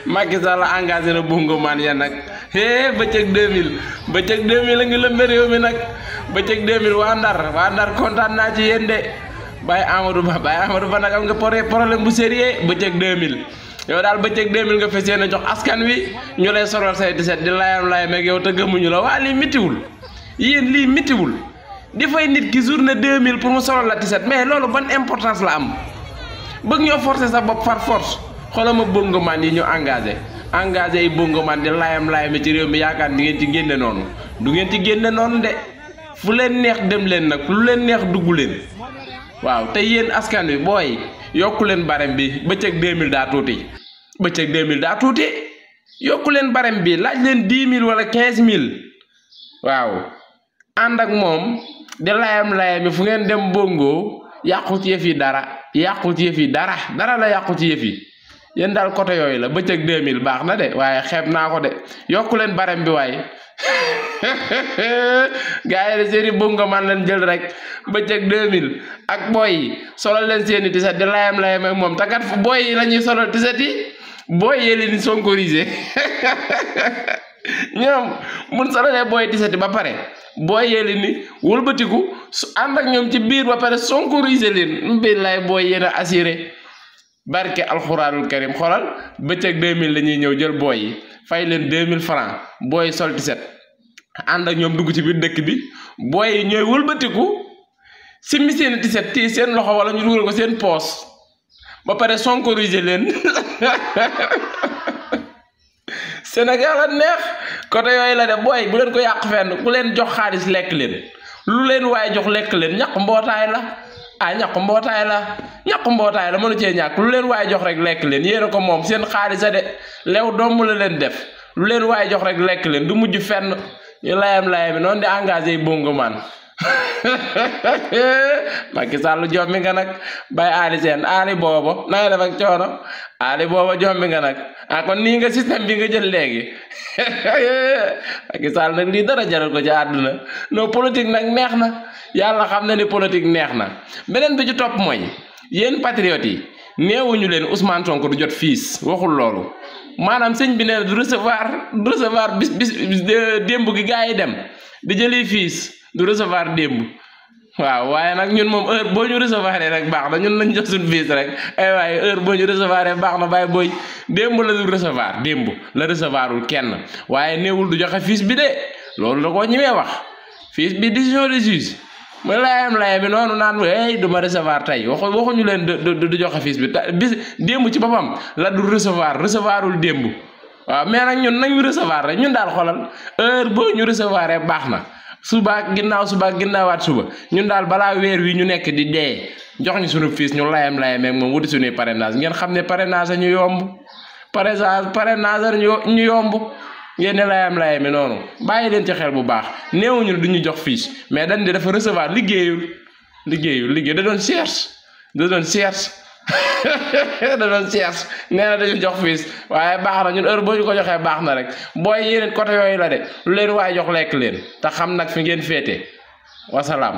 Macky Sall engagé na bongo man ya nag bëccëg 2000 la ngi lëmbe réew mi nag bëccëg 2000 waa Ndar kontaan naa ci yéen de Baye Amadou Ba nag am nga problème bu sérieux bëccëg 2000 yow daal bëccëg 2000 nga fas yéene jox askan wi ñu lay sorol say 17 di layam ak yow te gëmuñu la waa lii mitiwul yéen lii mitiwul di fay nit ki journée 2000 pour mu sorol la 17 mais loolu ban importance la am bëgg ñoo forcer sa bopp par force xoolal ma bongoman yi ñu engagé yi bongoman di layam ci réew mi yaakaar di ngeen ci génne noonu du ngeen ci génne noonu de fu leen neex dem leen nag lu leen neex dugg leen waaw te yéen askan wi booy yokku leen barème bi bëccëg 2000 daa tuuti bëccëg 2000 daa tuuti yokku leen barème bi laaj leen 10 000 wala 15 000 waaw ànd ak moom di layam fu ngeen dem bongo yàqu ci yëf yi dara la yàqu ci yëf yi yéen daal côté yooyu la bëccëg 2000 baax na de waaye xeeb naa ko de yokku leen barème bi waaye gars yi de seeni bongo man leen jël rek bëccëg 2000 ak booy yi solal leen seeni tiset di layam ak moom takat fu booy yi la ñuy solal tiset yi booy yee leen sonkorisé ñoom mun solalee booy tiset yi ba pare booy yee leen ni wëlbatiku su ànd ak ñoom ci biir ba pare sonkorisé leen mbir lay booy yéen a assuré barke alxuraanul karim xoolal bëccëg 2000 la ñuy ñëw jël booy yi fay leen 2000 francs booy sol tiset ànd ak ñoom dugg ci biir dëkk bi booy yi ñooy wëlbatiku simmi seen tiset téye seen loxo wala ñu dugal ko seen poos ba pare sonkorisé leen Sénégal a neex côté yooyu la de booy bu leen ko yàq fenn ku leen jox xaalis lekk leen lu leen waaye jox lekk leen ñàkk mbootaay la ñàkk mbootaay la mënu cee ñàkk lu leen waaye jox rek lekk leen yéen a ko moom seen xaalis a de lew doom la leen def lu leen waaye jox rek lekk leen du mujj fenn ñu layam noonu di engagé yi bongo man Macky Sall jommi nga nag bay Ali Sène Ali booba na nga def ak coono Ali booba jommi nga nag kon nii nga système bi nga jël léegi Macky Sall nag lii dara jaral ko ci àdduna non politique nag neex na yàlla xam na ni politique neex na beneen bi ci topp mooy yéen patriotes yi neewuñu leen Ousmane Sonko du jot fiis waxul loolu maanaam sëñ bi nee na du recevoir bis démb gi gaa yi dem di jëli fiis du recevoir démb waaw waaye nag ñun moom heure boo ñu recevoir rek baax na ñun nañ jox suñu fiis rek ay waaye heure boo ñu recevoir baax na bàyyi booy démb la du recevoir démb la recevoirul kenn waaye néewul du joxe fiis bi de loolu da koo ñemee wax fiis bi décision de juge mooy layam bi noonu naan du ma recevoir tey waxuñu leen du joxe fiis bi bis démb ci boppam la du recevoirul démb waaw mais nag ñun nañu recevoir rek ñun daal xoolal heure boo ñu recevoir baax na suba ginnaawaat suba ñun daal balaa weer wi ñu nekk di dee jox ñu sunu fiis ñu layam ak moom wuti suñuy parrainage ngeen xam ne parrainage ñu yomb parrainage ñu yomb ngeen ne layam mi noonu bàyyi leen ci xel bu baax néewuñu du ñu jox fiche mais dañ di dafa recevoir liggéeyul da doon cherche da doon cherche nee na dañu jox fiche waaye baax na ñun heure boo ñu ko joxee baax na rek booy yeneen côté yooyu la de lu leen waaye jox lekk leen te xam nag fi ngeen féete wasalaam